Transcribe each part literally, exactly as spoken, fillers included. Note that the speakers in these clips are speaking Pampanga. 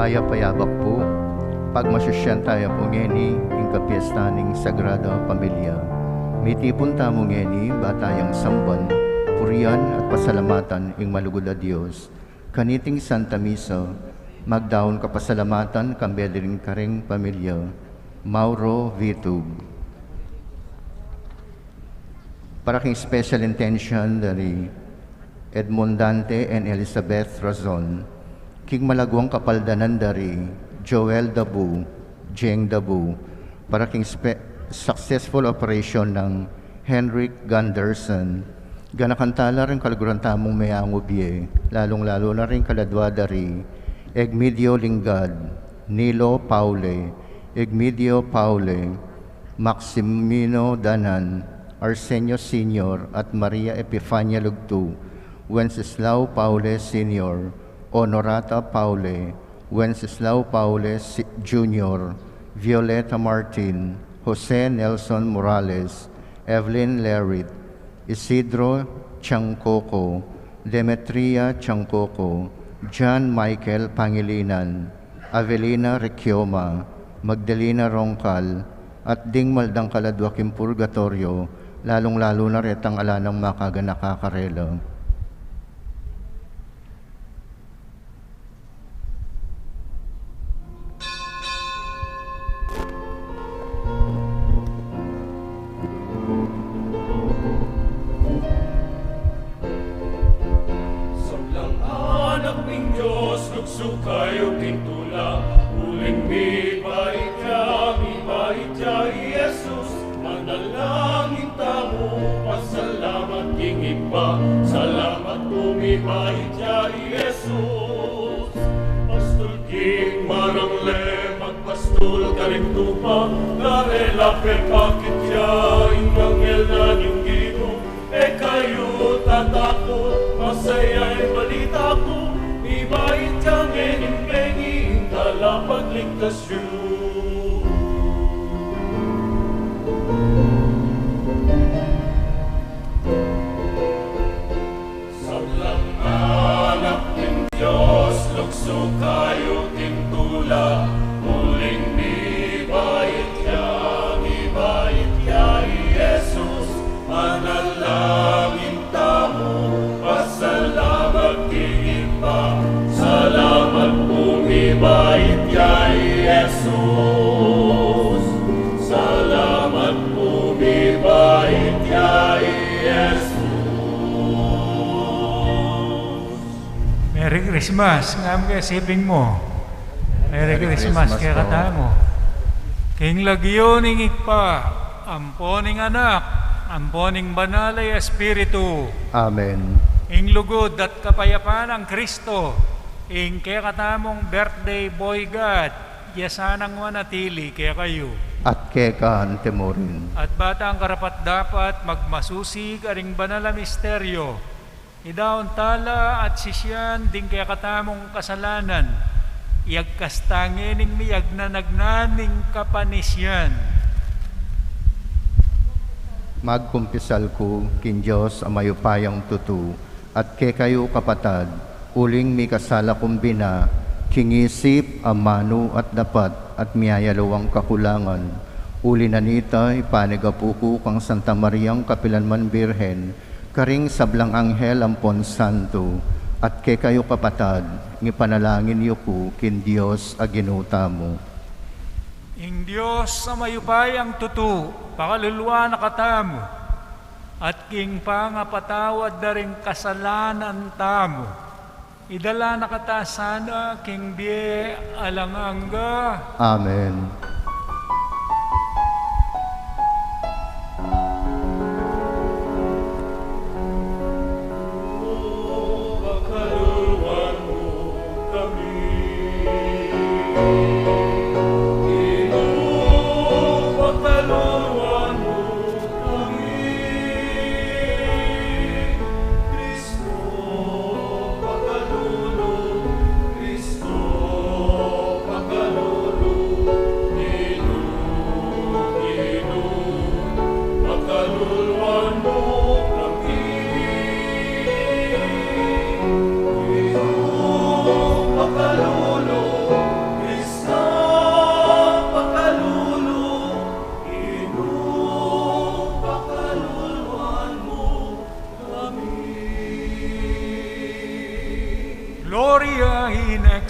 Mayap a abak pu, pagmasusyan taya pu ngeni ing kapiestan ning Sagrada Familia. Mitipun tamu ngeni ba tayang samban, purian at pasalamatan ing malugud a Dios. Kaniting Santa Misa, magdaun kapasalamatan kambe da ring karing pamilya. Mauro Vitug. Para king special intention da ri Edmond Dante and Elizabeth Razon, king malaguang kapaldanan da ri Joel Dabu, Jeng Dabu, para king spe-, successful operation nang Henrik Gunderson, ganakan tala ring kaluguran tamung meangu bie, lalung-lalu na ring kaladua da ri Egmedio Lingad, Nilo Paule, Egmedio Paule, Maximino Danan, Arsenio Senior at Maria Epifania Lugtu, Wenceslao Paule Senior, Honorata Paule, Wenceslao Paule Si-, Junior, Violeta Martin, Jose Nelson Morales, Evelyn Lerit, Isidro Chancoco, Demetria Chancoco, John Michael Pangilinan, Avelina Requioma, Magdalena Roncal, at ding maldang kaladua king purgatoryo, lalung-lalu na retang ala nang makaganaka karela. Sablang anak ning Dios, luksu kayu king tula, uling mibait ya, mibait ya i Jesus. Manalangin tamu, pasalamat king Ibpa, salamat pu mibait ya i Jesus. Pastul king marangle, magpastul karing tupa, karela pepakit ya ing anghel na ning Ginu. E kayu tatakut, masaya ing balita ku, mibait ya ngening bengi ing talapagligtas yu. Sablang anak ning Dios, luksu kayu king tula, uling mibait ya, mibait ya i Jesus. Manalangin tamu, pasalamat king Ibpa, salamat pu mibait ya i Jesus. Salamat pu mibait ya i Jesus. Merry Christmas, ngam ke siping mu. Merry Merry Christmas Christmas kekatamu. King lagyu ning Ibpa, ampo ning Anak, ampo ning Banal a Espiritu. Amen. Ing lugud at kapayapan nang Kristo, ing kekatamung birthday boy God, ya sanang manatili kekayu. At keka mu rin. At ba tang karapat-dapat magmasusi karing banal a misteryo, idaun tala at sisian ding kekatamung kasalanan, iyagkas ta ngening miyagnanagnan ning kapanisian. Magkumpisal ku king Dios a mayupayang tutu, at kekayu kapatad, uling mikasala kung bina, king isip, amanu at dapat, at miyayaliwang kakulangan. Uli na nita, ipanyawad ku kang Santa Mariang kapilanman Birhen, karing sablang anghel ampon santo, at kekayu kapatad, ipanalangin yu ku king Dios a Ginu tamu. Ing Dios a mayupayang tutu, pakaluluan na katamu, at king pangapatawad da ring kasalanan tamu, idala na kata sana king bie alang angga. Amen.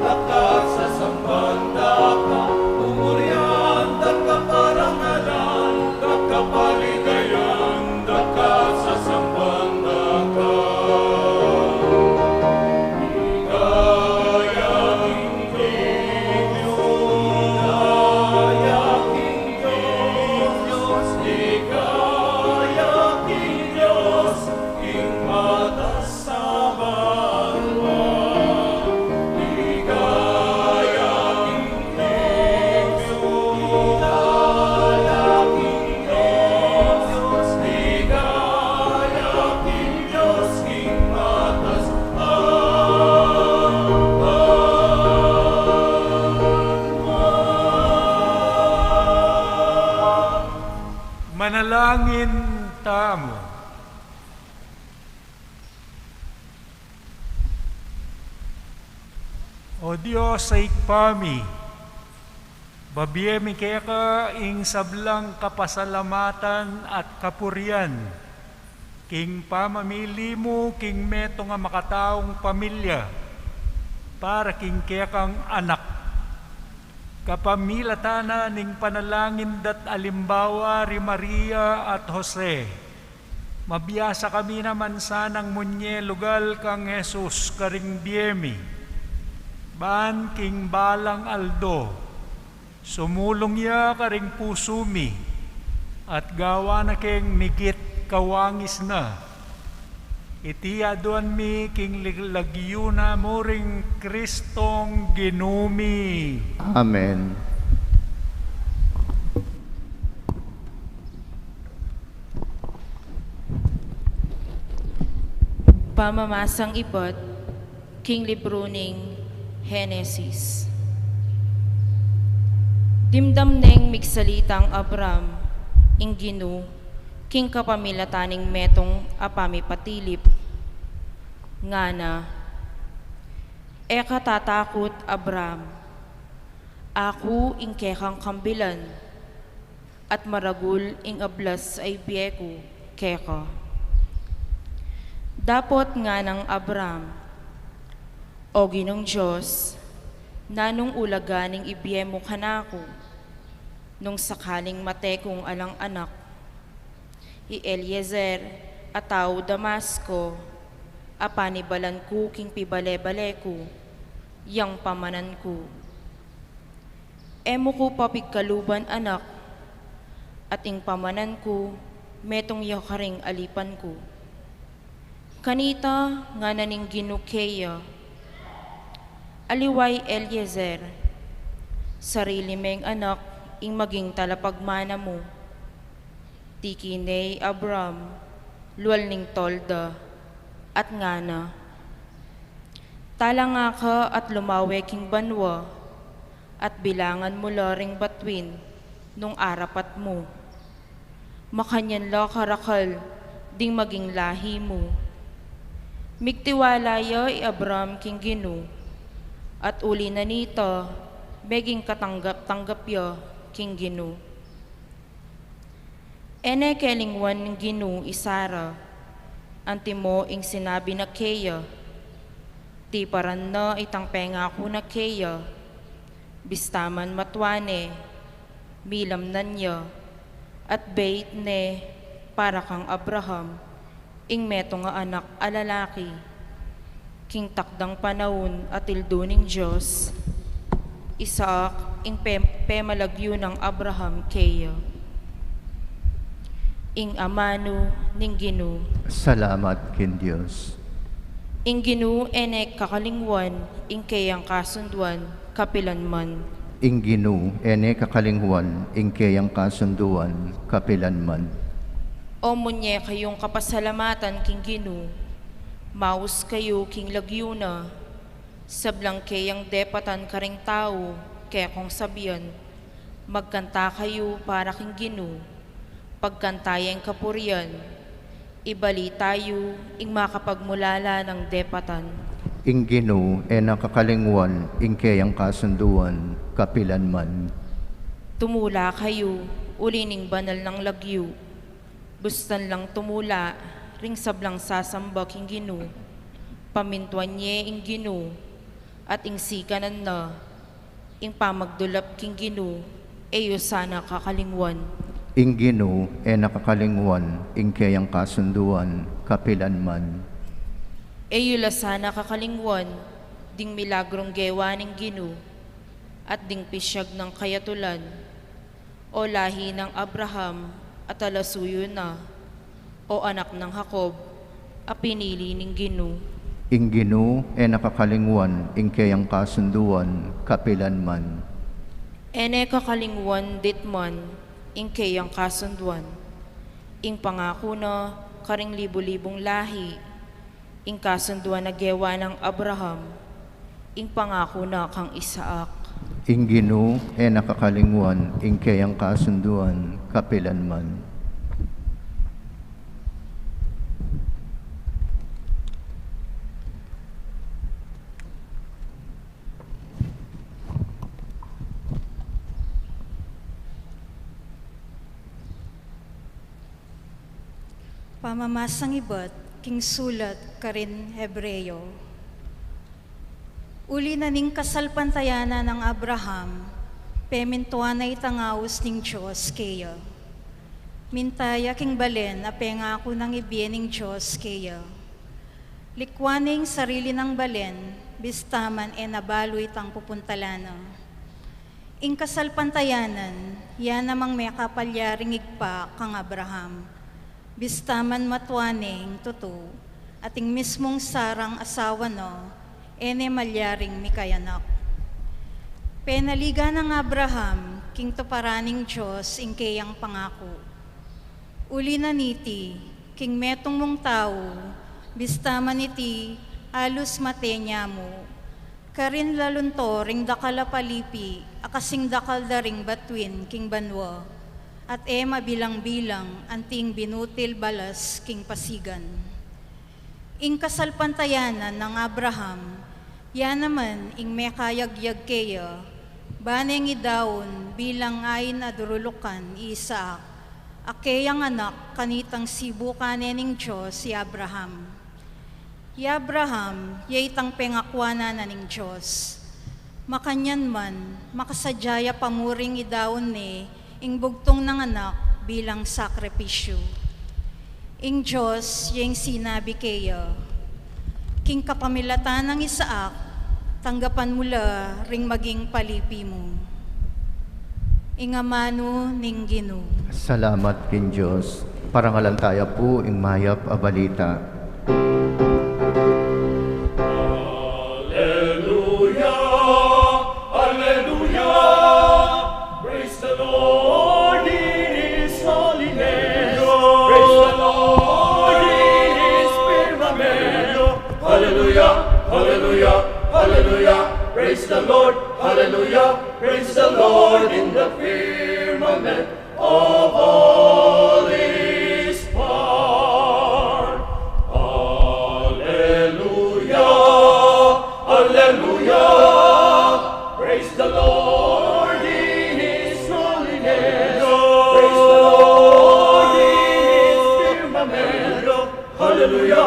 daka sasamban da ka, pumurian daka, parangalan daka, paligayan daka, sasamban da ka. Ligaya king Dios, ligaya king Dios, ligaya king Dios, king matas a banua. Ligaya king Dios, ligaya king Dios, ligaya king Dios, king matas a banua. Manalangin tamu. O Dios a Ibpa mi, babie mi keka ing sablang kapasalamatan at kapurian king pamamili mu king metung a makataung pamilya para king kekang anak. Kapamilatan na ning panalangin dat alimbawa ri Maria at Jose, mabiasa kami naman sanang munye lugal kang Jesus karing bie mi. Ban king balang aldo, sumulung ya karing pusu mi, at gawa na keng migit kawangis na. Iti aduan mi king lig-, lagyu na mu ring Kristong Ginu mi. Amen. Pamamasang ibat king libru ning Genesis. Dimdam neng migsalitang Abram ing Ginu king kapamilatan ning metung a pamipatilip. Ngana, "E ka tatakut, Abram. Aku ing kekang kambilan, at maragul ing ablas a ibie ku keka." Dapot nganang Abram, "O Ginung Dios, nanung ulaga ning ibie mu kanaku, nung sakaling mate kung alang anak? I Eliezer a tau Damasco a panibalan ku king pibale-bale ku, yang pamanan ku. E mu ku pa pigkaluban anak, at ing pamanan ku metung ya karing alipan ku." Kanita ngana ning Ginu keya, "Aliwa i Eliezer, sarili meng anak ing maging talapagmana mu." Tiki ne i Abram lual ning tolda at ngana, "Talanga ka at lumawe king banua, at bilangan mu la ring batuin nung arapat mu. Makanyan la karakal ding maging lahi mu." Migtiwala ya i Abram king Ginu, at uli na nita, meging katanggap-tanggap ya king Ginu. E ne kelingwan ning Ginu i Sara, Antimo ing sinabi na keya, tiparan na itang pengaku na keya, bista man matua ne, milamnan ya, at beit ne para kang Abraham, ing metung a anak a lalaki. King takdang panaun a tildu ning Dios, Isaac ing pe-, pemalagyu nang Abraham keya. Ing amanu ning Ginu. Salamat king Dios. Ing Ginu e ne kakalingwan ing keyang kasunduan kapilan man. Ing Ginu e ne kakalingwan ing keyang kasunduan kapilan man. O munye kayung kapasalamatan king Ginu, maus kayu king lagyu na, sablang keyang depatan karing tau, kekong sabian, magkanta kayu para king Ginu, pagkanta ya ing kapurian, ibalita yu ing makapagmulala nang depatan. Ing Ginu e na kakalingwan ing keyang kasunduan kapilan man. Tumula kayu uli ning banal nang lagyu, bustan lang tumula ring sablang sasamba king Ginu, pamintuan ye ing Ginu, at ing sikanan na, ing pamagdulap king Ginu, e yu sana kakalingwan. Ing Ginu e na kakalingwan ing keyang kasunduan kapilan man. E yu la sana kakalingwan ding milagrung gewa ning Ginu, at ding pisyag nang kayatulan, O lahi nang Abraham, a talasuyu na, o anak nang Jacob, a pinili ning Ginu. Ing Ginu e na kakalingwan ing keyang kasunduan kapilan man. E ne kakalingwan ditman ing keyang kasunduan, ing pangaku na karing libu-libung lahi, ing kasunduan a gewa nang Abraham, ing pangaku na kang Isaac. Ing Ginu e na kakalingwan ing keyang kasunduan kapilan man. Pamamasang ibat king sulat karin Hebreo. Uli na ning kasalpantayanan nang Abraham, pemintuan na itang aus ning Dios keya. Minta ya king balen a pengaku nang ibie ning Dios keya. Likuan ne ing sarili nang balen, bista man e na balu itang pupuntalan na. Ing kasalpantayanan, ya namang mekapalyaring ibpa kang Abraham, bista man matua ne ing tutu, at ing mismung Sarang asawa na, e ne malyaring mikayanak. Penaligan nang Abraham king tuparan ning Dios ing keyang pangaku. Uli na niti, king metung mung tau, bista man iti alus mate nya mu, karin lalunto ring dakal a palipi a kasing dakal da ring batuin king banua, at e mabilang-bilang anting binutil balas king pasigan. Ing kasalpantayanan nang Abraham, ya naman ing mekayagyag keya, ba neng idaun bilang ain a durulukan i Isaac, a keyang anak kanitang sibukan ne ning Dios i Abraham. I Abraham, ya itang pengakuanan na ning Dios. Makanyan man, makasadya ya pa muring idaun ne ing bugtung nang anak bilang sakripisyu. Ing Dios, ya ing sinabi keya, king kapamilatan nang Isaac, tanggapan mu la ring maging palipi mu. Ing amanu ning Ginu. Salamat king Dios. Parangalan taya pu ing mayap a balita. Alleluia, alleluia. Praise the Lord in his holy name. Praise the Lord in his firmament. Alleluia, alleluia, alleluia. Praise the Lord. Alleluia. Praise the Lord in the firmament of all his power. Alleluia, alleluia. Praise the Lord in his holy name. Praise the Lord in his firmament. Alleluia,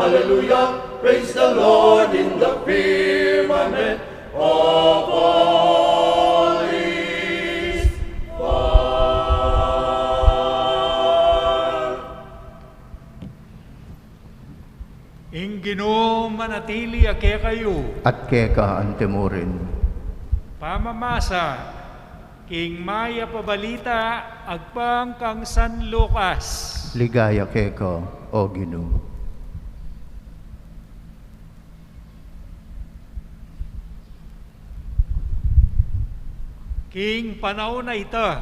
Hallelujah, praise the Lord in the firmament of all his power. Ing Ginu manatili ya kekayu. At keka antimurin. Pamamasa king mayap a balita agpang kang San Lucas. Ligaya keka, O Ginu. King panaun a ita,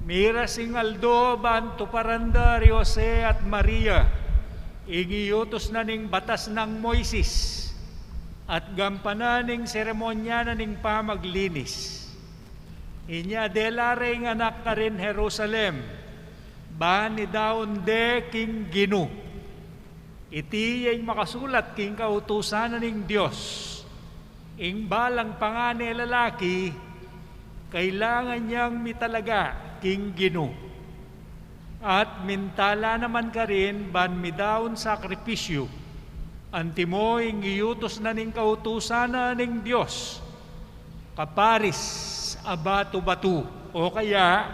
miras ing aldo ban tuparan da ri Jose at Maria ing iyutus na ning batas nang Moises at gampanan ing seremonya na ning pamaglinis. Inya dela re ing anak karin Jerusalem, ban idaun de king Ginu. Iti ya ing makasulat king kautusan na ning Dios. Ing balang pangane lalaki, kailangan yang mitalaga king Ginu. At mintala naman karin ban midaun sakripisyu, antimo ing iyutus na ning kautusan na ning Dios, kaparis a batu-batu, o kaya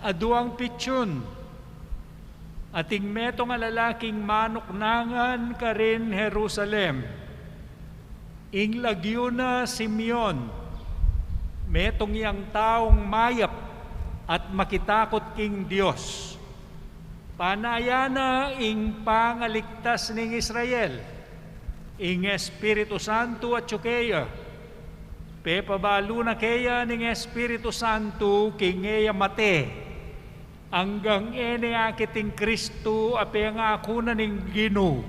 aduang pitsun. Ating metung a lalaking manuknangan karin Jerusalem. Ing lagyu na Simeon, metung yang taung mayap at makitakut king Dios. Panayan na ing pangaligtas ning Israel. Ing Espiritu Santo atyu keya. Pepabalu na keya ning Espiritu Santo king e ya mate, anggang e ne akit ing Kristu a pengaku na ning Ginu.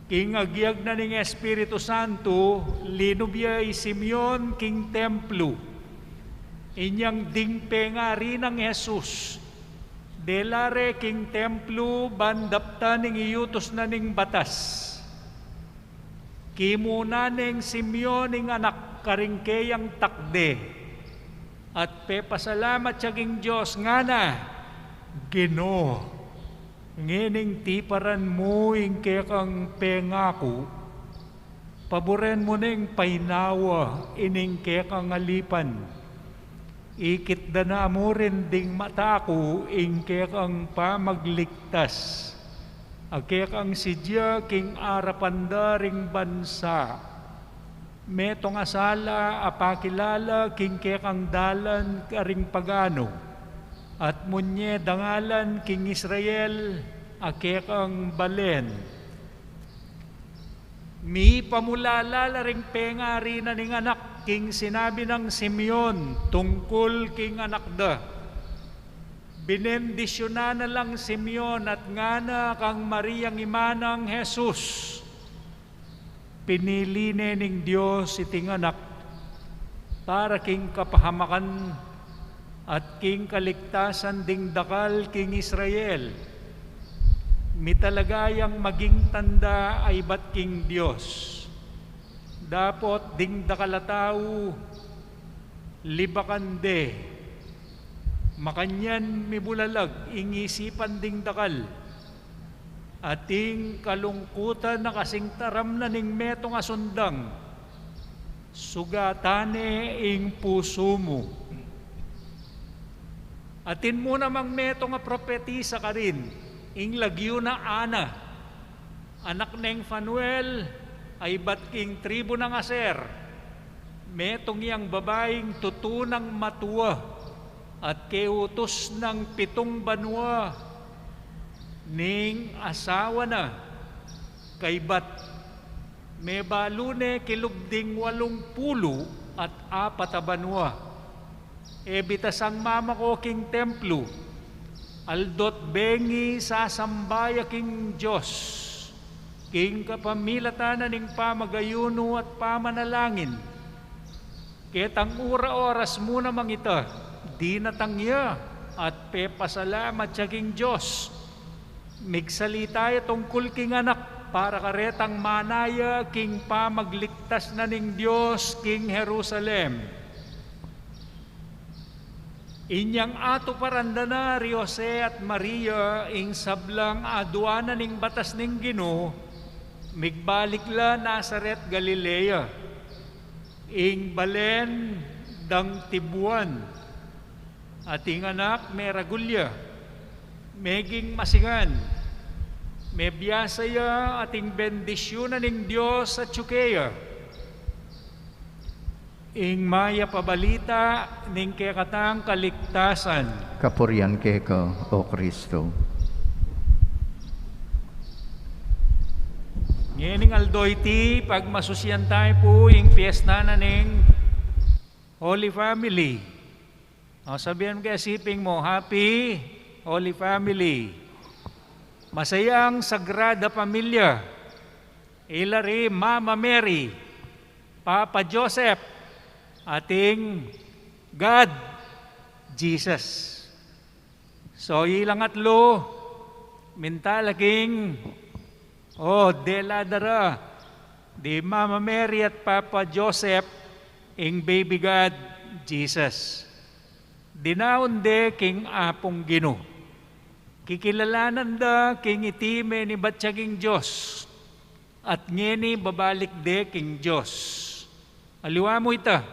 King agyag na ning Espiritu Santo, linub ya i Simeon king templu. Inyang ding pengari nang Jesus, dela re king templu ban daptan ing iyutus na ning batas. Kimuna neng Simeon ing anak karing keyang takde, at pepasalamat ya king Dios, ngana, Ginu, ngening tiparan mu ing kekang pengaku, paburen mu neng painawa ining kekang alipan. Ikit da na mu rin ding mata ku ing kekang pamagligtas, a kekang sidya king arapan da ring bansa. Metung a sala a pakilala king kekang dalan karing pagano, at munye dangalan king Israel a kekang balen. Mipamulala la ring pengari na ning anak king sinabi nang Simeon tungkul king anak da. Binendisyunan na lang Simeon at ngana kang Mariang ima nang Jesus, pinili ne ning Dios iting anak para king kapahamakan at king kaligtasan ding dakal king Israel. Mitalaga yang maging tanda a ibat king Dios. Dapot ding dakal a tau, libakan de. Makanyan mibulalag ing isipan ding dakal. Ating kalungkutan a kasing taram na ning metung a sundang, sugatan ne ing pusu mu. Atin mu namang metung a propetisa karin, ing lagyu na Ana, anak neng Fanuel, a ibat king tribu nang Aser. Metung yang babaing tutu nang matua at keutus nang pitung banua ning asawa na, kaybat mebalu ne kilub ding walung pulu at apat a banua. E bitasang mamako king templu, aldo't bengi sasamba ya king Dios king kapamilatan na ning pamagayunu at pamanalangin. Ketang ura oras mu namang ita, dinatang ya at pepasalamat ya king Dios. Migsalita ya tungkul king anak para karetang mana ya king pamagligtas na ning Dios king Jerusalem. Inyang atuparan da na ri Jose at Maria ing sablang aduanan ning batas ning Ginu, migbalik la Nazaret, Galilea, ing balen dang tibuan. At ing anak meragul ya, meging masingan, mebiasa ya, at ing bendisyunan ning Dios atyu keya. Ing mayap a balita ning kekatang kaligtasan. Kapurian keka, O Kristo. Ngening aldo iti, pagmasusian tayu pu ing piesta na ning Holy Family. O, sabian ke siping mu, Happy Holy Family. Masayang Sagrada Pamilya. Ila ri Mama Mary, Papa Joseph, ating God Jesus. So, ilang atlu, minta la king, o, dela da ra di Mama Mary at Papa Joseph ing baby God Jesus. Dinaun de king Apung Ginu. Kikilalanan da king iti menibat ya king Dios. At ngeni babalik de king Dios. Aliwa mu ita,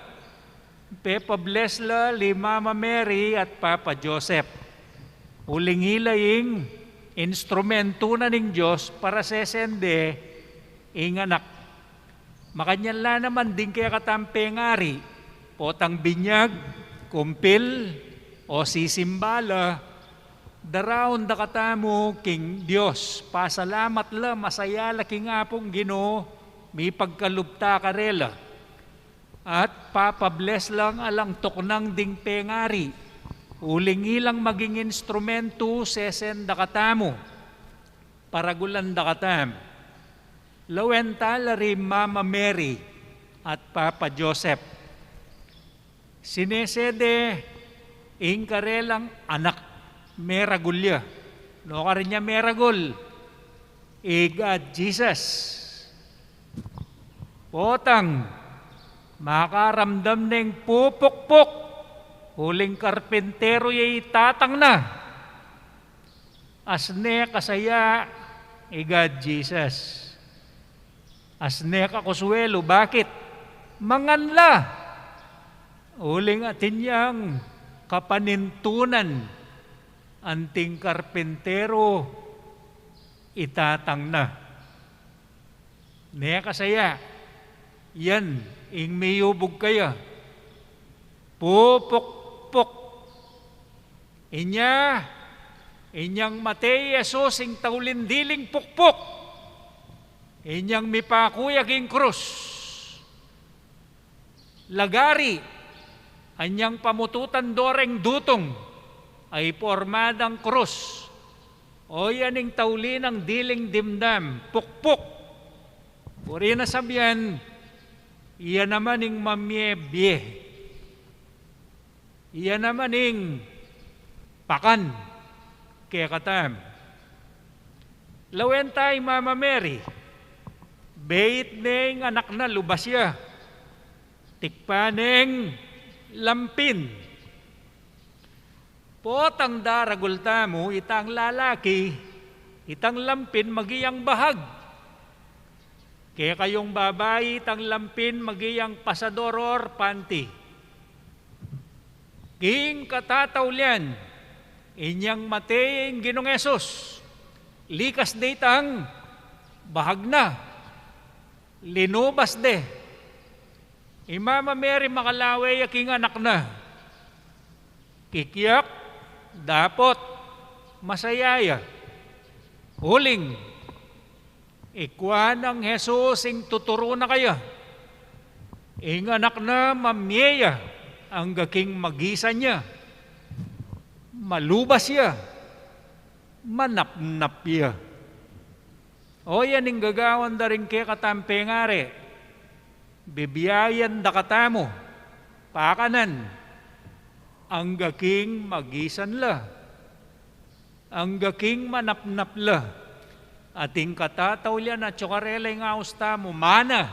pepa-bless la li Mama Mary at Papa Joseph. Uling ila ing instrumentu na ning Dios para sesende ing anak. Makanyan la naman ding kekatang pengari, potang binyag, kumpil, o sisimba la, daraun da katamu king Dios, pasalamat la, masaya la king Apung Ginu, mipagkalub ta karela. At papa-bless lang alang tuknang ding pengari, uling ilang maging instrumentu sesenda katamu, paragulan da katamu. Lawen ta la ri Mama Mary at Papa Joseph. Sinesede ing karelang anak, meragul ya. Nukarin ya meragul? I God Jesus. Potang makaramdam neng pupukpuk, uling karpinteru ya i tatang na. Asne kasaya i God Jesus. Asne kakuswelu, bakit? Mangan la. Uling atin yang kapanintunan, anting karpinteru i tatang na. Ne kasaya, yan ing miyubug kaya. Pupukpuk. Inya, inyang mate i Jesus ing taulin diling pukpuk. Inyang mipaku ya king krus. Lagari, anyang pamututan do reng dutung, a iporma dang krus. O yan ing tauli nang diling dimdam, pukpuk. Buri na sabian, iya naman ing mamie bie. Iya naman ing pakan kekatamu. Lawen ta i Mama Mary, beit ne ing anak na, lubas ya. Tikpa neng lampin. Potang daragul tamu, itang lalaki, itang lampin maging bahag. Kekayung babai, itang lampin maging pasador or panty. King katataulian, inyang mate ing Ginung Jesus, likas de itang bahag na, linubas de. I Mama Mary makalawe ya king anak na. Kikyak, dapot, masaya ya. Uling, ikwa nang Jesus ing tuturu na kaya. Ing anak na mamie ya, angga king magisan ya. Malubas ya, manapnap ya. O yan ing gagawan da ring kekatang pengari. Bibiayan da katamu, pakanan, angga king magisan la, angga king manapnap la, at ing katataulian atyu karela ing aus tamu, mana,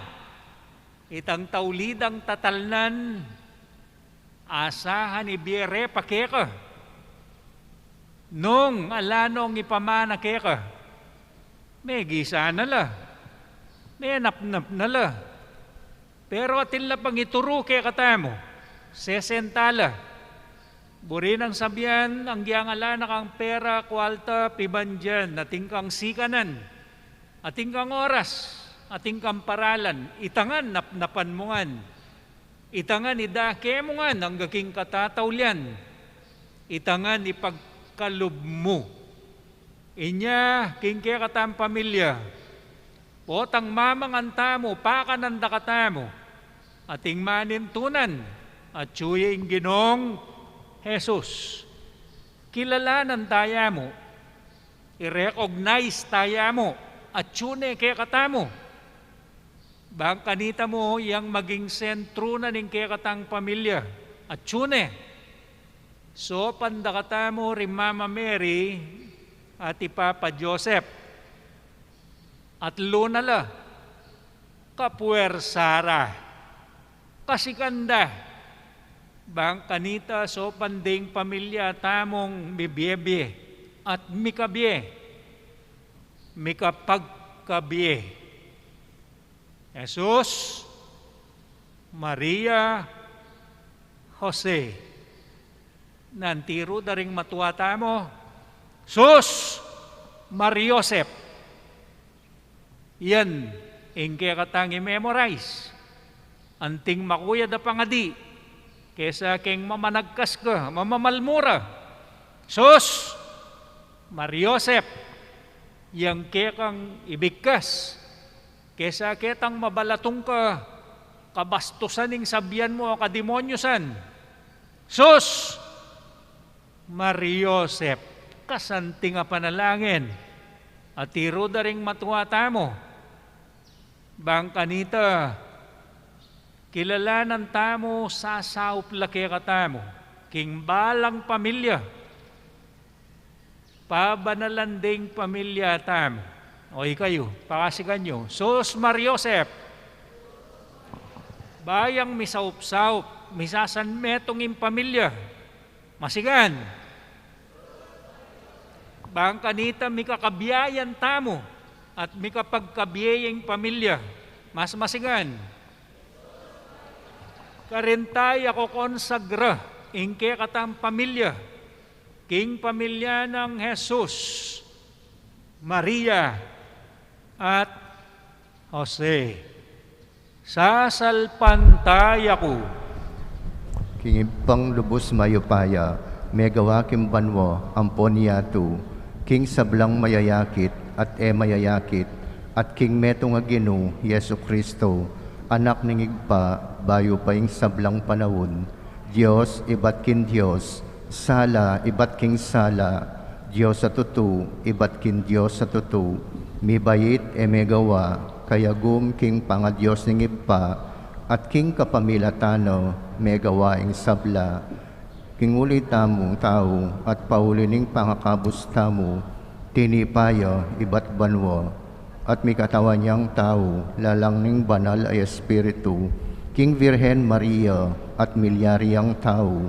itang tauli dang tatalnan, Asahan i bie re pa keka. Nung ala nong ipamana keka, megisa na la, menapnap na la. Pero atin la pang ituru kekatamu, sesenta la. Buri nang sabian, anggyang ala na kang pera, kualta, pibandian, atin kang sikanan, atin kang oras, atin kang paralan, ita ngan napnapan mu ngan. Ita ngan idake mu ngan angga king katataulian. Ita ngan ipagkalub mu. Inya king kekatang pamilya, potang mamangan tamu, pakanan da katamu, ating manintunan, atyu ya ing Ginung Jesus. Kilalanan taya mu, i-recognize taya mu, atyu ne kekatamu. Bang kanita mu yang maging sentru na ning kekatang pamilya, atyu ne. Saupan da katamu ri Mama Mary at i Papa Joseph. Atlu na la, kapuersa ra, kasikan da. Bang kanita saupan ding pamilya tamung mibiebie at mikabie, mikapagkabie. Jesus, Maria, Jose. Nanu ing tiru da ring matua tamu? Sus, Mariosep. Yan ing kekatang i-memorize. Anting makuya da pangadi kesa keng mamanagkas ka, mamamalmura. Sus, Mariosep, yang kekang ibigkas kesa ketang mabalatung ka, kabastusan ing sabian mu o kademonyusan. Sus, Mariosep, kasanting a panalangin a tiru da ring matua tamu. Bang kanita, kilalanan tamu, sasaup la kekatamu king balang pamilya. Pabanalan ding pamilya tamu. O ikayu, pakasikan yu. Sus, Mariosep, bayang misaup-saup, misasanmetung ing pamilya. Masigan. Bang kanita mikakabiayan tamu at mikapagkabie ing pamilya. Mas masigan. Karin taya kokonsagra ing kekatang pamilya king pamilya nang Jesus, Maria, at Jose. Sasalpantaya ku king Ibpang lubus mayupaya, megawa king banua ampon yatu, king sablang mayayakit at e mayayakit, at king metung a Ginu, Jesu Kristo, Anak ning Ibpa, bayu pa ing sablang panaun, Dios ibat king Dios, sala ibat king sala, Dios a tutu ibat king Dios a tutu, mibait e megawa, kayagum king pangadios ning Ibpa, at king kapamilatan na megawa ing sabla. King uli tamung tau at pauli ning pangakabus tamu, tinipa ya ibat banua, at mikatawan yang tau lalang ning Banal a Espiritu, king Virgen Maria, at milyari yang tau,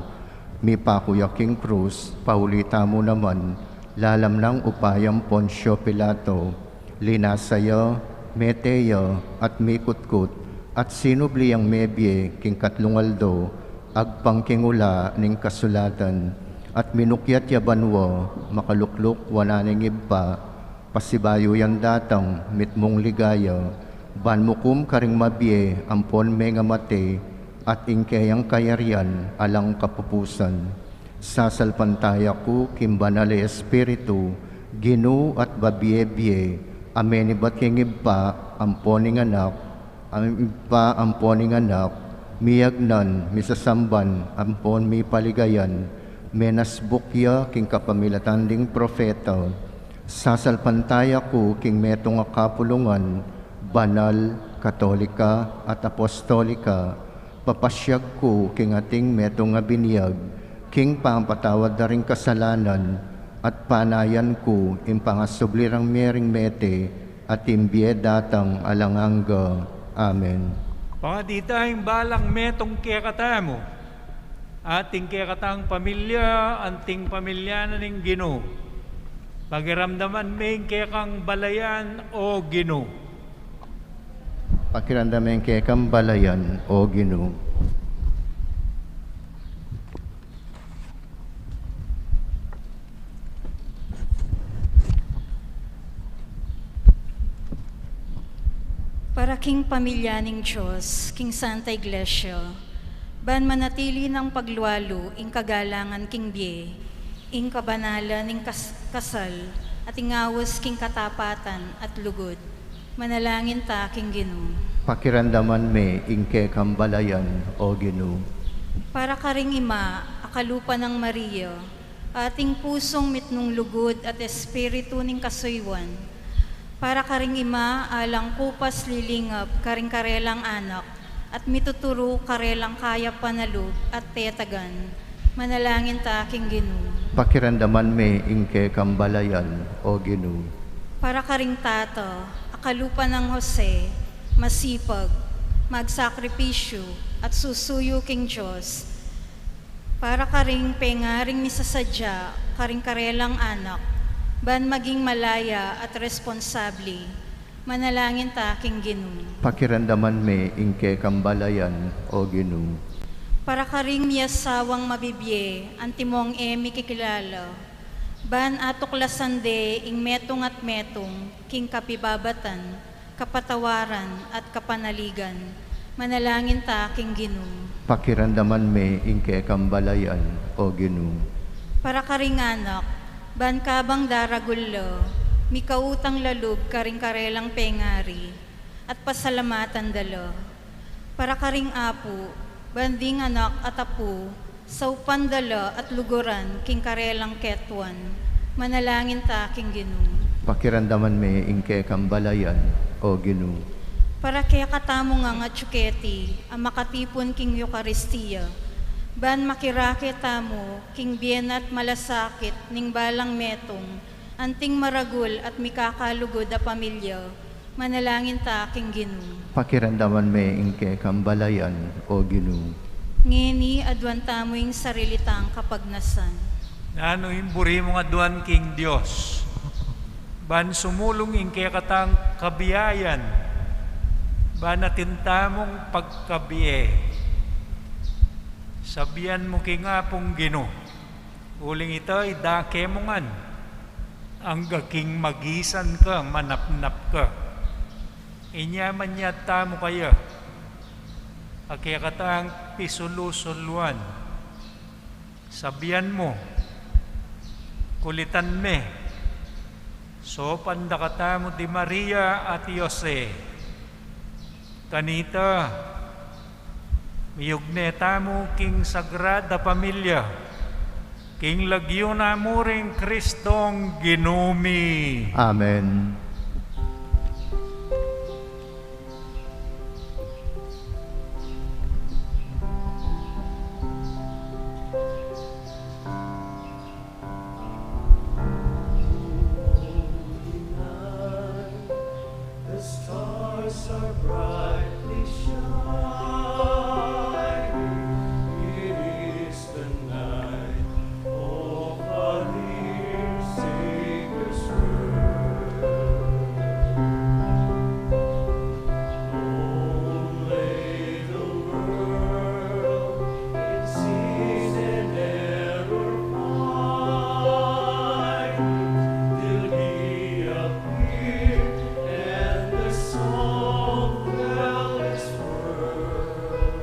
mipaku ya king krus, pauli tamu naman, lalam nang upayang Poncio Pilato, linasa ya, mete ya, at mikutkut, at sinubli yang mebie king katlung aldo, agpang king ula ning kasulatan, at minukyat ya banua, makalukluk wanan ning Ibpa, pasibayu yang datang mitmung ligaya, ban mukum karing mabie ampon mengamate, at ing keyang kayarian alang kapupusan. Sasalpantaya ku king Banal a Espiritu, Ginu at babie-bie, a menibat king Ibpa ampon ing Anak, Ibpa ampon ing Anak, miyagnan, misasamban, ampon mipaligayan, menasbuk ya king kapamilatan ding propeta. Sasalpantaya ku king metung a kapulungan, banal, katolika, at apostolika, papasyag ku king ating metung a binyag, king pangapatawad da ring kasalanan, at panayan ku ing pangasubli rang mie ring mete, at ing bie datang alang angga. Amen. Pangadi ta ing balang metung kekatamu, At ing kekatang pamilya, anting pamilya na ning Ginu. Pakiramdaman me ing kekang balayan, O Ginu. Pakiramdaman me ing kekang balayan, O Ginu. Para king pamilya ning Dios, king Santa Iglesia, ban manatili nang paglualu ing kagalangan king bie, ing kabanalan ning kas-, kasal, at ing aus king katapatan at lugud. Manalangin ta king Ginu. Pakiramdaman me ing kekang balayan, O Ginu. Para karing ima a kalupa nang Maria, ating pusung mitmung lugud at espiritu ning kasuyuan. Para karing ima alang kupas lilingap karing karelang anak, at mituturu karelang kayapan a lub at tetagan. Manalangin ta king Ginu. Pakiramdaman me ing kekang balayan, O Ginu. Para karing tata a kalupa nang Jose, masipag, magsakripisyu, at susuyu king Dios. Para karing pengaring misasadya karing karelang anak, ban maging malaya at responsable. Manalangin ta king Ginu. Pakiramdaman me ing kekang balayan, O Ginu. Para karing miyasawang mabibie, antimong e mikikilala, ban atuklasan de ing metung at metung king kapibabatan, kapatawaran, at kapanaligan. Manalangin ta king Ginu. Pakiramdaman me ing kekang balayan, O Ginu. Para karing anak, ban kabang daragul la, mikautang la lub karing karelang pengari, at pasalamatan da la. Para karing apu, ban ding anak at apu, saupan da la at luguran king karelang ketuan. Manalangin ta king Ginu. Pakiramdaman me ing kekang balayan, O Ginu. Para kekatamu ngang atiu keti a makatipun king Eukaristia, ban makirake tamu king bie na't malasakit ning balang metung, anting maragul at mikakalugud a pamilya. Manalangin ta king Ginu. Pakiramdaman me ing kekang balayan, O Ginu. Ngeni aduan tamu ing sarili tang kapagnasan. Nanu ing buri mung aduan king Dios, ban sumulung ing kekatang kabiayan, ban atin tamung pagkabie. Sabian mu king Apung Ginu, uling ita idake mu ngan, angga king magisan ka, manapnap ka. Inya manyad tamu kaya, a kekatang pisulu-suluan. Sabian mu, kulitan me, saupan da katamu di Maria at Jose. Kanita, miyugne tamu king sagrada pamilya, king lagyu na mu ring Kristong Ginu mi. Amen. The stars are brightly shining. It is the night of our dear Savior's birth. Only the world in sin and error pining till he appeared, and the song fell its worth.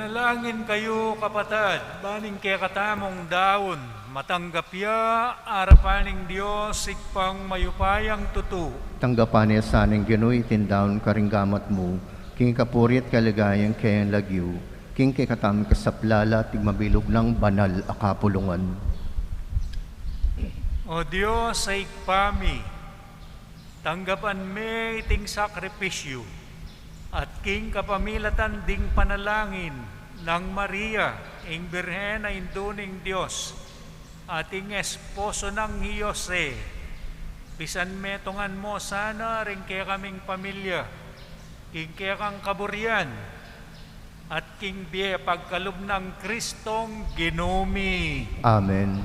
Manalangin kayu, kapatad, ban ing kekatamung daun matanggap ya arapan ning Dios Ibpang mayupayang tutu. Tanggapan ne sa ning Ginu iting daun karing gamat mu, king kapurian at kaligayan ning kayang lagyu, king kekatamung kasaplalan at king mabilug nang banal a kapulungan. O Dios a Ibpa mi, tanggapan me iting sakripisyu, at king kapamilatan ding panalangin nang Maria, ing Birhen a Indu ning Dios, at ing esposo nang i Jose, pisanmetungan mu sana ring kekaming pamilya king kekang kaburian, at king bie pagkalub nang Kristong Ginu mi. Amen.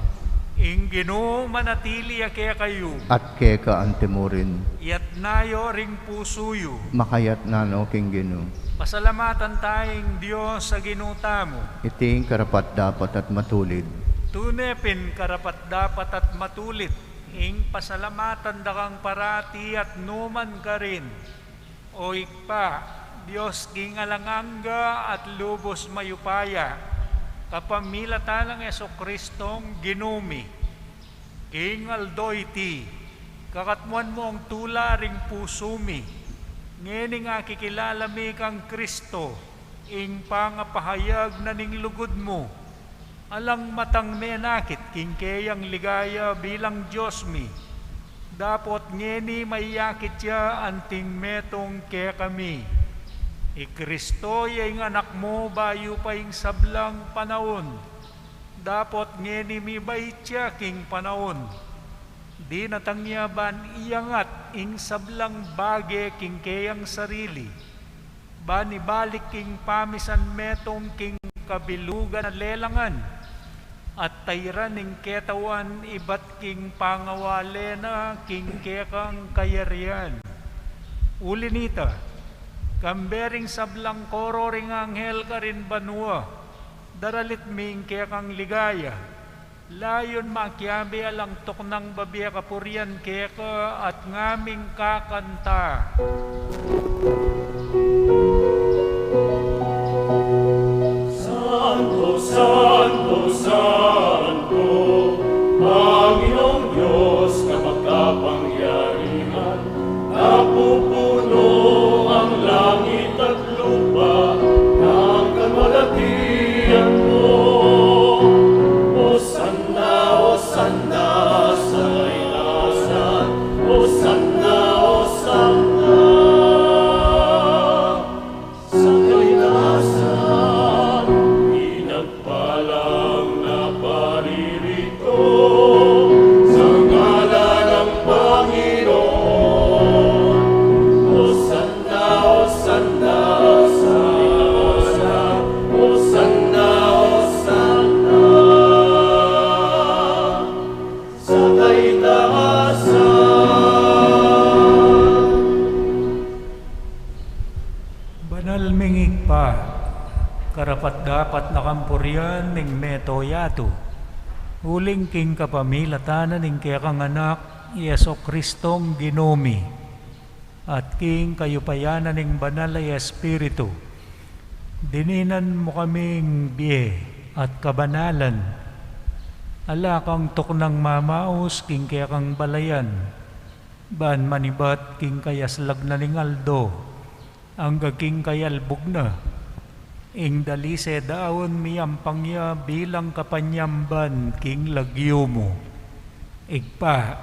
Ing Ginu manatili ya kekayu. At keka antimurin. Iyatna yu ring pusu yu. Makayatna no king Ginu. Pasalamatan taya ing Dios a Ginu tamu. Iti ing karapat-dapat at matulid. Tune pin karapat-dapat at matulid ing pasalamatan da kang parati at nu man karin, O Ibpa, Dios king alang angga at lubus mayupaya, kapamilatan nang Jesukristong Ginu mi. King aldo iti, kakatmuan mu ing tula ring pusu mi, ngening akikilala mi kang Kristo, ing pangapahayag na ning lugud mu. Alang matang menakit king keyang ligaya bilang Dios mi, dapot ngeni mayakit ya anting metung kekami. I Kristo ya ing Anak mu bayu pa ing sablang panaun, dapot ngeni mibait ya king panaun. Dinatang ya ban iyangat ing sablang bage king keyang sarili, ban ibalik king pamisan metung king kabilugan a lelangan, at tairan ing ketauan ibat king pangawale na king kekang kayarian. Uli nita, kambe ring sablang koro ring anghel karin banua, daralit mi ing kekang ligaya. Layun makiabe alang tuknang babie kapurian keka at ngaming kakanta. Santo, santo, santo, Panginoong Diyos, kapagkapangyarihan, napupuno ang langit at lupa ng kaluwalhatian mo. Hosanna, Hosanna sa kaitaasan. Hosanna, Hosanna sa kaitaasan. Pinagpalang naparirito sa ngalan ng Panginoon. Hosanna, Hosanna, Hosanna, Hosanna, Hosanna sa kaitaasan. Banal ming Ibpa, karapat-dapat na kang purian ning mabilug a yatu, uling king kapamilatan na ning kekang Anak, Jesukristong Ginu mi, at king kayupayan na ning Banal a Espiritu, dininan mu kaming bie at kabanalan. Ala kang tuknang mamaus king kekang balayan, ban manibat king kayaslag na ning aldo, angga king kayalbug na, ing dalise daun miyampang ya bilang kapanyamban king lagyu mu. Ibpa,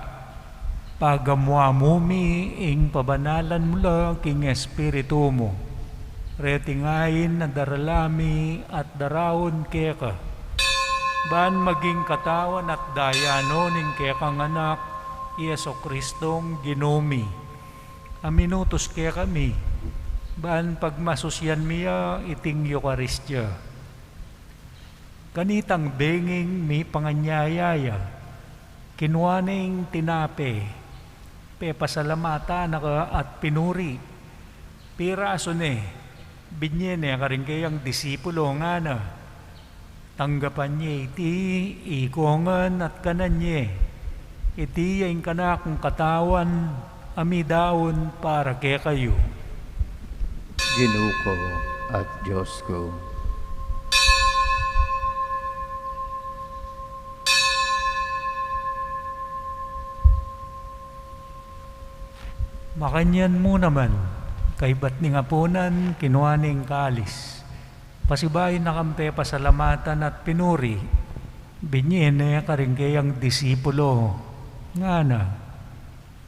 pagamu-amu mi ing pabanalan mu la king Espiritu mu. Reti ngeni darala mi at daraun keka, ban maging katawan at daya no ning kekang Anak, Jesukristong Ginu mi, a minutus kekami, ban pagmasusyan mi ya iting Eukaristia. Kanitang benging mipanganyaya ya, kinua ne ing tinape, pepasalamatan na ka at pinuri, pirasu ne, binie ne karing kayang disipulo, ngana: Tanggapan ye iti ikong ngan at kanan ye. Iti ya ing kanakung katawan a midaun para kekayu. Ginu ku at Dios ku. Makanyan mu naman, kaybat ning apunan, kinua ne ing kalis. Pasibayu na kang pepasalamatan at pinuri, binye ne karing keyang disipulo, ngana: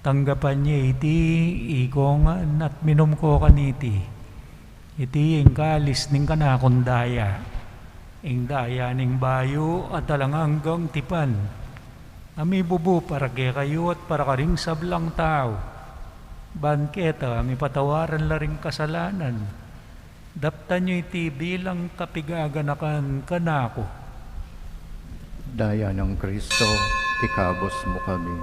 Tanggapan ye iti ikongan at minum ko kaniti. Iti ing kalis ning kanakung daya, ing daya ning bayu at alang anggang tipan, a mibubu para kekayu at para karing sablang tau. Ban keta mipatawaran la ring kasalanan. Daptan yu iti bilang kapigaganakan kanaku. Daya nang Kristo, ikabus mu kami.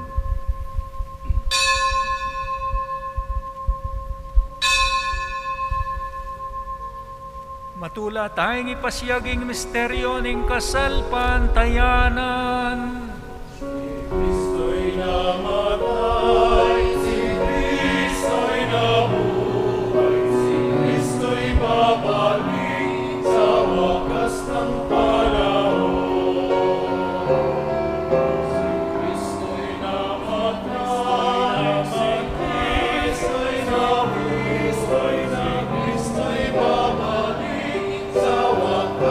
Matula tayang ipasiag ing misteryo ning kasalpantayanan. Si Kristo'y namatay, si Kristo'y nabuhay, si Kristo'y babalik sa wakas ng panahon. Si Kristo'y namatay, si Kristo'y nabuhay, si Kristo'y babalik sa wakas,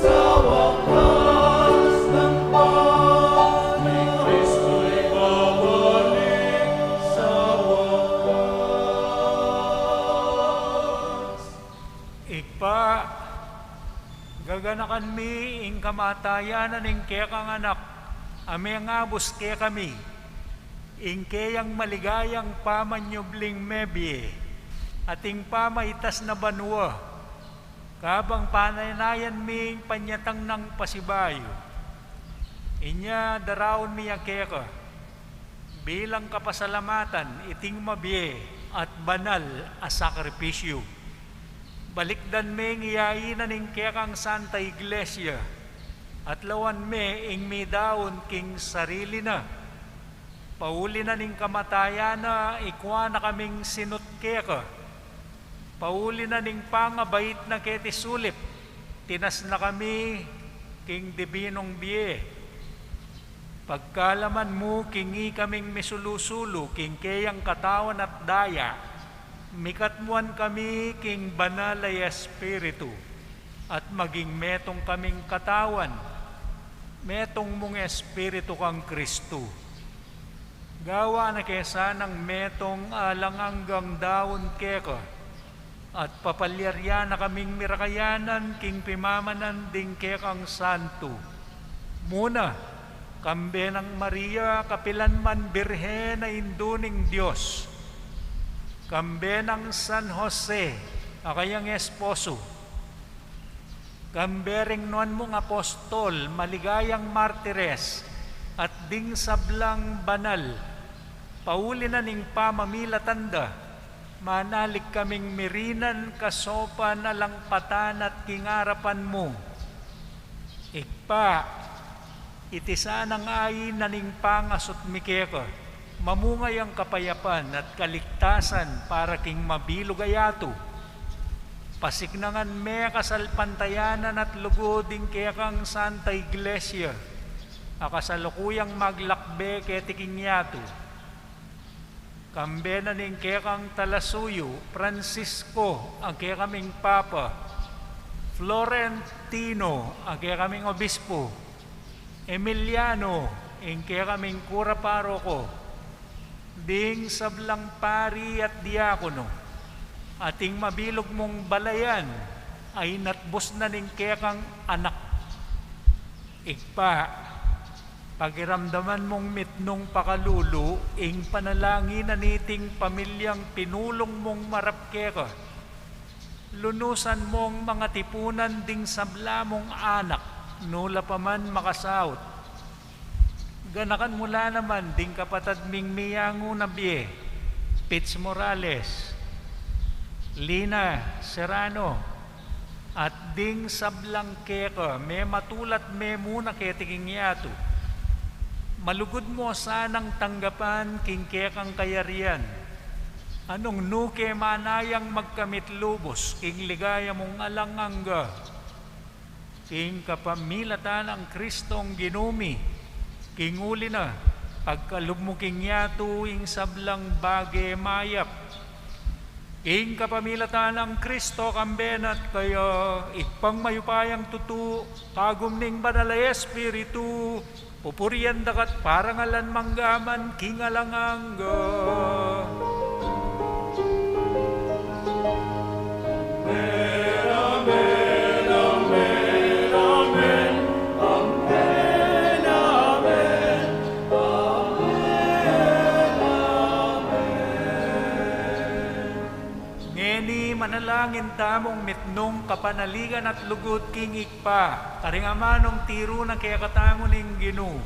sa wakas ng panahon. Si Kristo'y babalik sa wakas. Ibpa, gaganakan mi ing kamatayan ning kekang Anak, a mengabus kekami, ing keyang maligayang pamanyubling mebie, at ing pamaitas na banua, kabang panaynayan mi ing panyatang nang pasibayu. Inya daraun mi ya keka, bilang kapasalamatan iting mabie at banal a sakripisyu. Balikdan meng iyainan ing kekang Santa Iglesia, at lawan me ing midaun king sarili na. Pauli na ning kamatayan na, ikua na kaming sinut keka. Pauli na ning pangabait na keti sulip, tinas na kami king dibinung bie. Pagkalaman mu king ikaming misulu-sulu king keyang katawan at daya, mikatmuan kami king Banal a Espiritu, at maging metung kaming katawan, metung mung Espiritu kang Kristu. Gawa na ke sanang metung alang anggang daun keka, at papalyarian na kaming mirakayanan king pimamanan ding kekang santu. Muna, kambe nang Maria, kapilan man Birhen a Indu ning Dios, kambe nang San Jose, a kayang esposo, kambe ring nuan mung apostol, maligayang martires, at ding sablang banal, pauli na ning pamamilatan da, manalig kaming mirinan kasopan alang patan at king arapan mu. Ibpa, iti sanang ain na ning pangasut mi keka, mamunga yang kapayapan at kaligtasan para king mabilug a yatu. Pasiknangan me kasalpantayanan at lugud ing kekang Santa Iglesia, a kasalukuyang maglakbe keti king yatu. Kambe na ning kekang talasuyu, Francisco, a kekaming Papa, Florentino, a kekaming Obispo, Emiliano, ing kekaming Kura Paroko, ding sablang pari at diakono, at ing mabilug mung balayan a inatbus na ning kekang Anak. Ibpa, pakiramdaman mung mitmung pakalulu ing panalangin na niting pamilyang pinulung mung marap keka. Lunusan mung mangatipunan ding sabla mung anak, nu la pa man makasaut. Ganakan mu la naman ding kapatad ming miyangu na bie, Pits Morales, Lina Serrano, at ding sablang keka, mematulat me muna keti king yatu. Malugud mu sanang tanggapan king kekang kayarian, a nung nu ke manayang magkamit lubus king ligaya mung alang angga. King kapamilatan nang Kristong Ginu mi, king uli na, Pagkalub mu king yatu ing sablang bage mayap. King kapamilatan nang Kristo, kambe na at kaya, Ibpang mayupayang tutu, kagum ning Banal a Espiritu, pupurian da ka at parangalan mangga man king alang angga. Amen, amen, amen, amen. Amen, amen, amen, amen. Ngeni manalangin tamung mitmung kapanaligan at lugud king Ibpa, karing amanung tiru na kekatamu ning Ginu.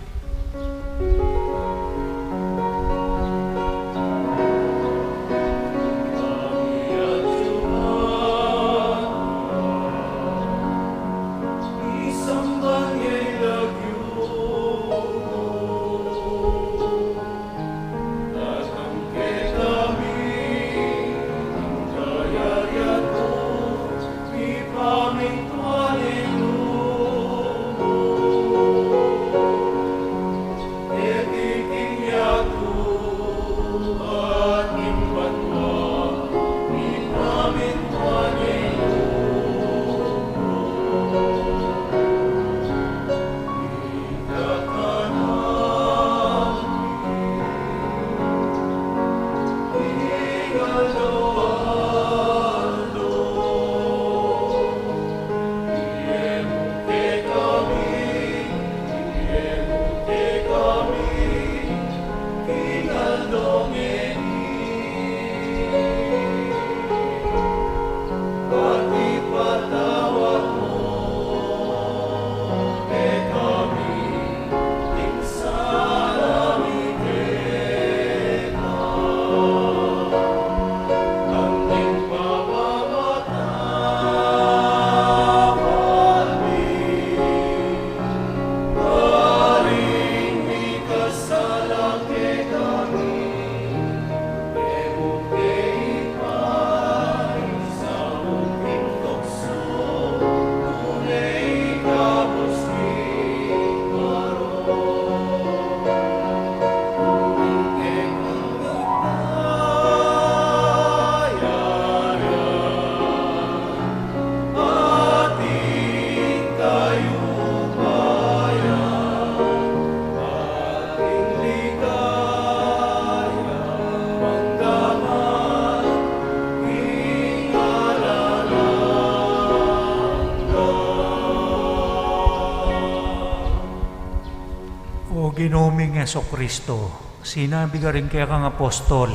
O Ginu ming Jesucristo, sinabi karing kekang apostol,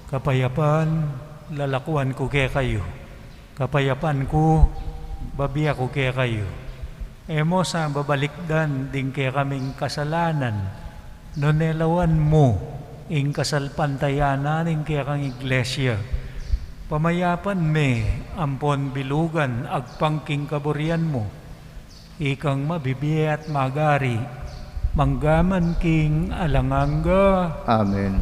Kapayapan lalakuan ku kekayu, kapayapan ku bibie ku kekayu. E mu sa babalikdan ding kekaming kasalanan, nune lawan mu ing kasalpantayanan ning kekang Iglesia. Pamayapan me ampon bilugan agpang king kaburian mu. Ikang mabibie at magari, mangga man king alang angga. Amen.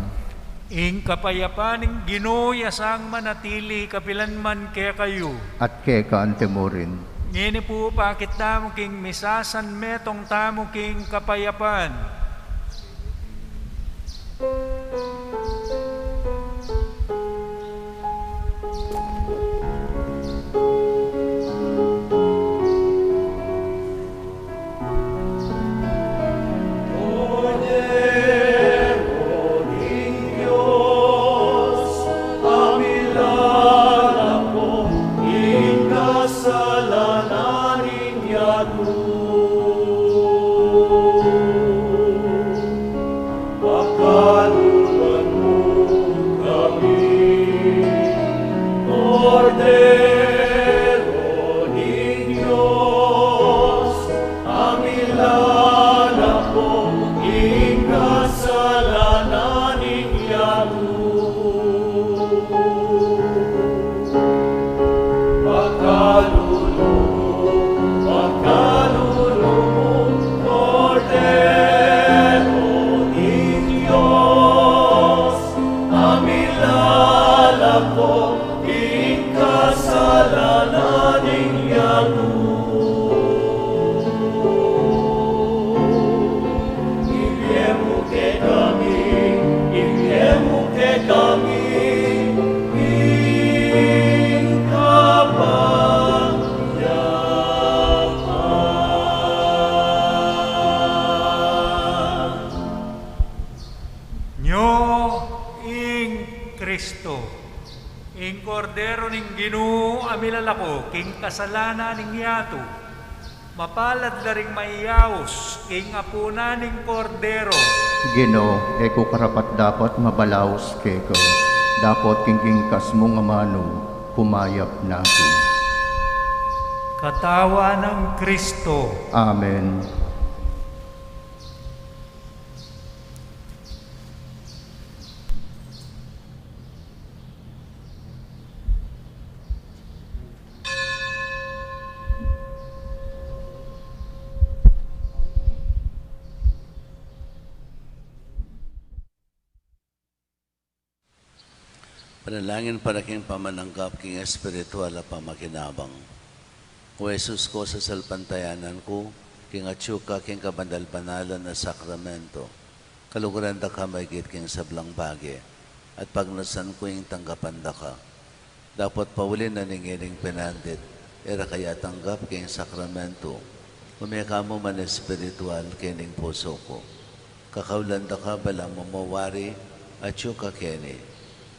Ing kapayapan ning Ginu ya sang manatili kapilan man kekayu. At keka anti mu rin. Ngeni pu, pakit tamu king misa, san metung tamu king kapayapan. Kordero ning Ginu a milalako king kasalanan ning yatu. Mapalad la ring mayaus king apunan ning Kordero. Ginu, e ku karapat-dapat mabalaus keka, dapot king ingkas mu ngan amanu, kumayap na ku. Katawan nang Kristo. Amen. Panalangin para king pamananggap king espiritual a pamakinabang. O Jesus ku, sasalpantayanan ku king atyu ka king kabanal-banalan a sakramento. Kaluguran da ka maigit king sablang bage, at pagnasan ku ing tanggapan da ka. Dapot pauli na ning ining penandit, e ra ka ya tanggap king sakramento, ume ka mu man espiritual king pusu ku. Kakaulan da ka ba lang mamawari, atyu ka keni,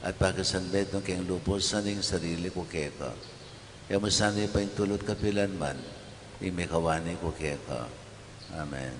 at pakisanmetung king lubus na ning sarili ku keka. E mu sana ipaintulut kapilan man ing mikawani ku keka. Amen.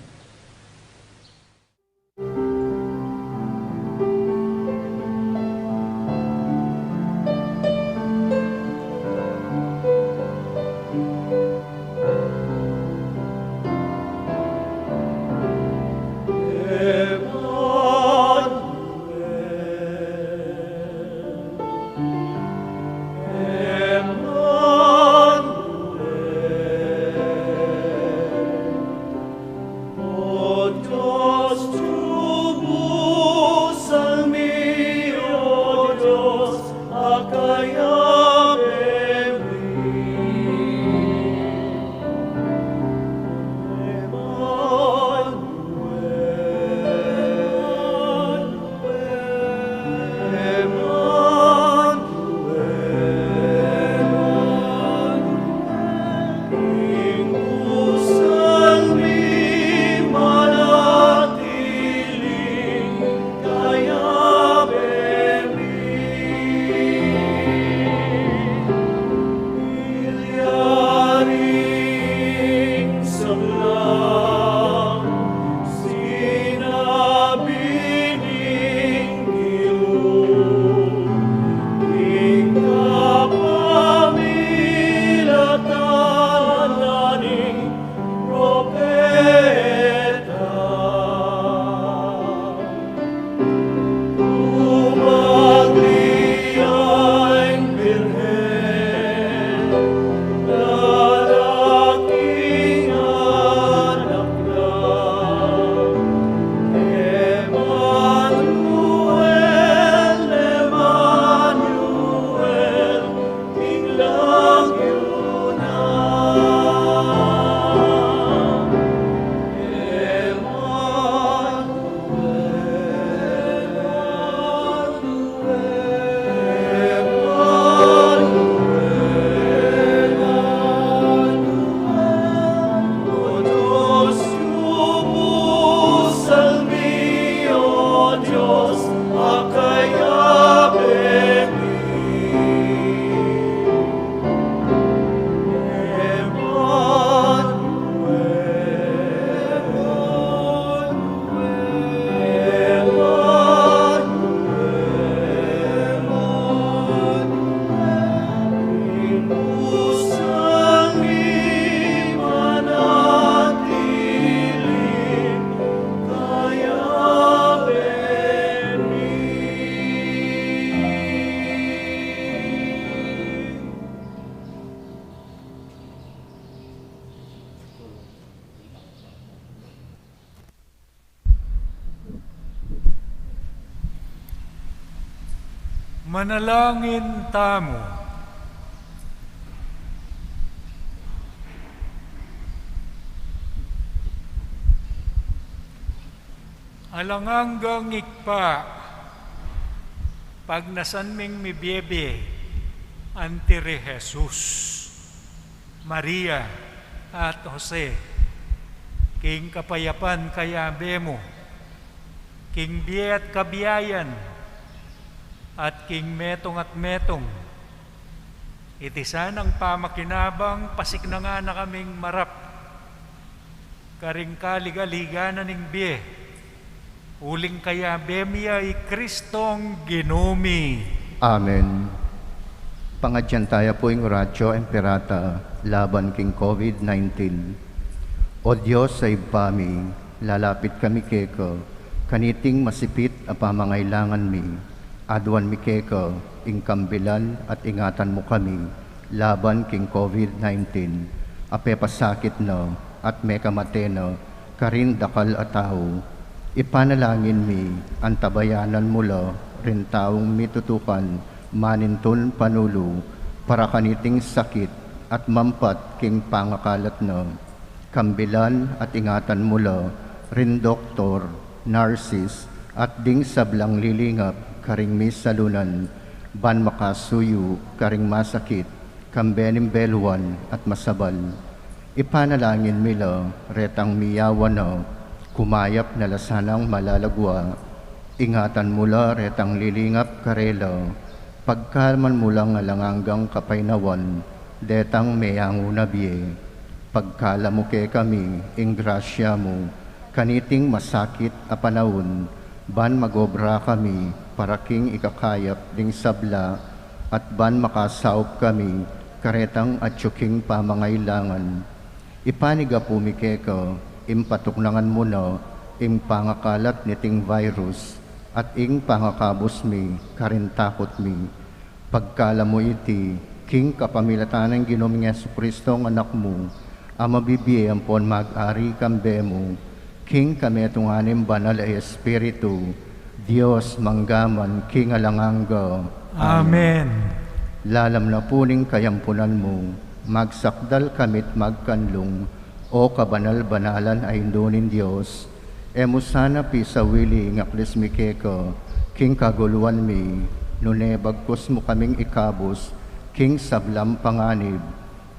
Manalangin tamu. Alang anggang Ibpa, pagnasan ming mibie-bie anti ri Jesus, Maria, at Jose, king kapayapan kayabe mu, king bie at kabiayan, at king metung at metung, Iti sanang pamakinabang, pasiknangan na kaming marap karing kaligaliganan ning bie. Uling kayabe mi ya i Kristong Ginu mi. Amen. Pangadyan taya pu ing Oratio Imperata laban king COVID nineteen. O Dios a Ibpa mi, lalapit kami keka, kaniting masipit a pamangailangan mi. Aduan mi keka ing kambilan at ingatan mu kami laban king COVID nineteen a pepasakit na at mekamate na karin dakal a tau. Ipanalangin mi, antabayanan mu la ring taung mitutukan manintun panulu para kaniting sakit at mampat king pangakalat na. Kambilan at ingatan mu la ring doktor, nurses, at ding sablang lilingap karing misalunan, ban makasuyu karing masakit, kambe ning beluan at masabal. Ipanalangin mi la retang miyawan na, kumayap na la sanang malagwa. Ingatan mu la retang lilingap karela, pagkalman mu lang alang anggang kapaynawan detang meyangu na bie. Pagkalub mu kekami ing grasya mu kaniting masakit a panaun, ban magobra kami para king ikakayap ding sabla, at ban makasaup kami karetang atyu king pamangailangan. Ipanigapu mi keka ing patuknangan mu na ing pangakalat niting virus at ing pangakabus mi karing takut mi. Pagkalub mu iti king kapamilatan nang Ginu ming Jesucristo, Anak mu, a mabibie ampon mag-ari kambe mu, king kametungan ning Banal a Espiritu, Dios mangga man king alang angga. Amen. Lalam na pu ning kayampunan mu, magsakdal kami't magkanlung, O kabanal-banalan a Indu ning Dios. E mu sana pisawili ing aklis mi keka king kaguluan mi, nune bagkus mu kaming ikabus king sablang panganib,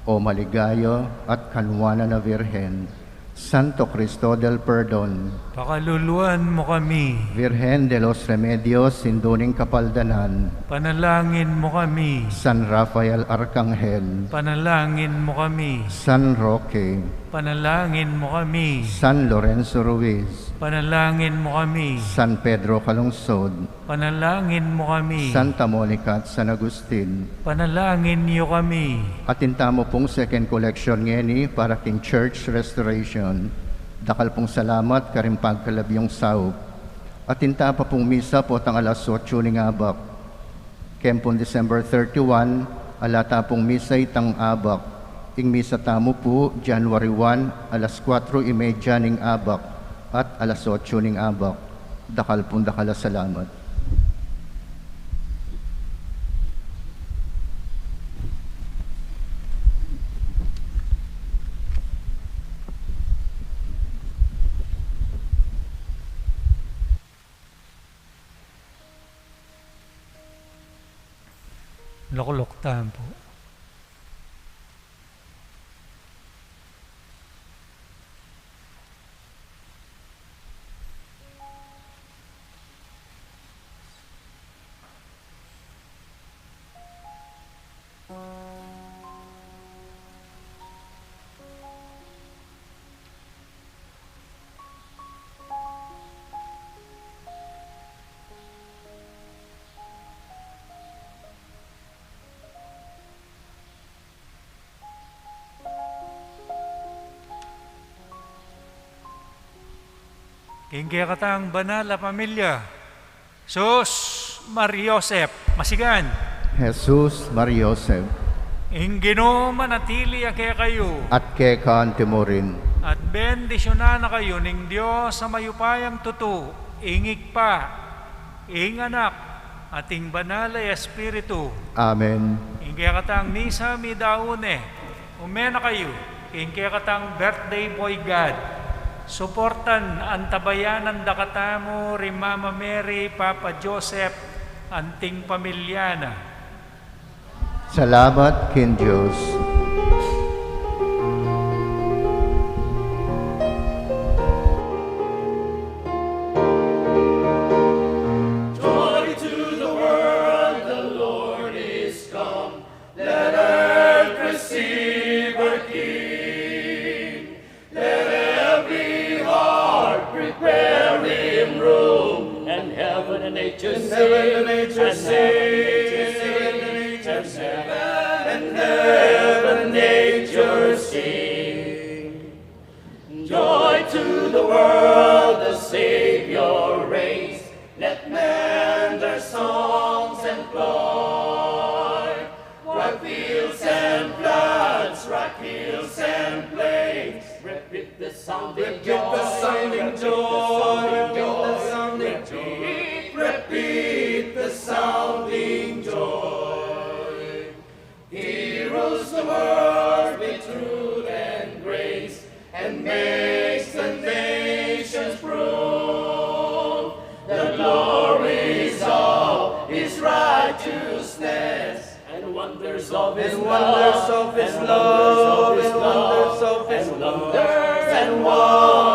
O maligaya at kanwanan a Virgen. Santo Cristo del Perdon, pakaluluan mu kami. Virgen de los Remedios, Indu ning Kapaldanan, panalangin mu kami. San Rafael Arkanghel, panalangin mu kami. San Roque, panalangin mu kami. San Lorenzo Ruiz, panalangin mu kami. San Pedro Calungsod, panalangin mu kami. Santa Monica at San Agustin, panalangin yu kami. Atin tamu pung second collection ngeni para king church restoration. Dakal pung salamat karing pagkalub yung saup. Atin ta pa pung misa potang alas otso ning abak. Keng pung December thirty-one, ala ta pung misa itang abak. Ing misa tamu pu, January one, alas kuatro y media ning abak at alas otso ning abak. Dakal pung dakal a salamat. Lukluk tamu pu. King kekatang banal a pamilya, Jesus, Mariosep, masigan. Jesus, Mariosep. Ing Ginu manatili ya kekayu. At keka anti mu rin. At bendisyunan na kayu ning Dios a mayupayang tutu, ing Ibpa, ing Anak, at ing Banal a Espiritu. Amen. Ing kekatang misa midaun ne. Ume na kayu king kekatang birthday boy God. Suportan, antabayanan da katamu ri Mama Mary, Papa Joseph, anting pamilya na. Salamat king Dios. Joy to the world, the Lord is come. Let Heaven nature sing, heaven nature sing, and heaven nature sing. Joy to the world, the Savior reigns. Let men their songs employ. What fields and floods, what hills and plains. Repeat the sounding joy, the sounding joy, the sounding joy. Repeat the sounding joy. He rules the world with truth and grace, and makes the nations prove the glories of his righteousness, and wonders of his love, and wonders of his love, and wonders of his love, and wonders